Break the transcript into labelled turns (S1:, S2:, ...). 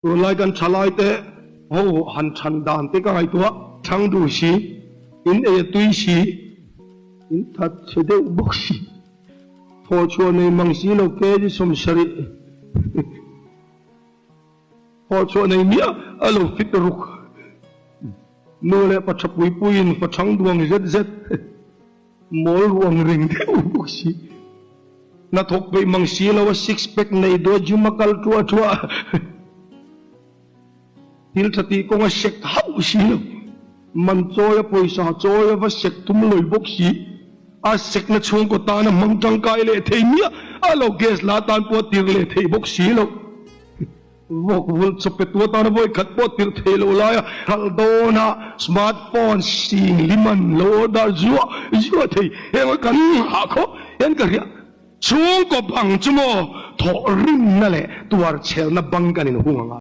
S1: Tunlai kan thalai te ho han than dan te ka ngaihtuah thang duh si, in ei a tui si, in that chhe deuh bawk si, thawhchhuah nei mang si lo kg 70 thawhchhuah nei miah a lo fit ruk. Nu leh pa tha pui puiin fa thang duang zet zet mawl ruang reng deuh bawk si. Hnathawk peih mang si lo a six pack nei duah gym a kal ṭuah ṭuah thil ṭha tih kawng a sek hauh si lo. Man chawi a pawisa chawi a va sek tum lawi bawk si. A sekna chhungkaw tan a hmang ṭangkai leh thei miah a lo gas la tan pawh a tir leh thei bawk si lo. Vawk vulh chawp pe tu atana vawi khat pawh tirh theih loh laia hralh dawna smartphone sing liman lo order zuah zuah thei heng kan hah khawp hian ka hria. Chhungkaw bang chu maw thawh rimna leh tuarchhelna bang kan inhung ang a.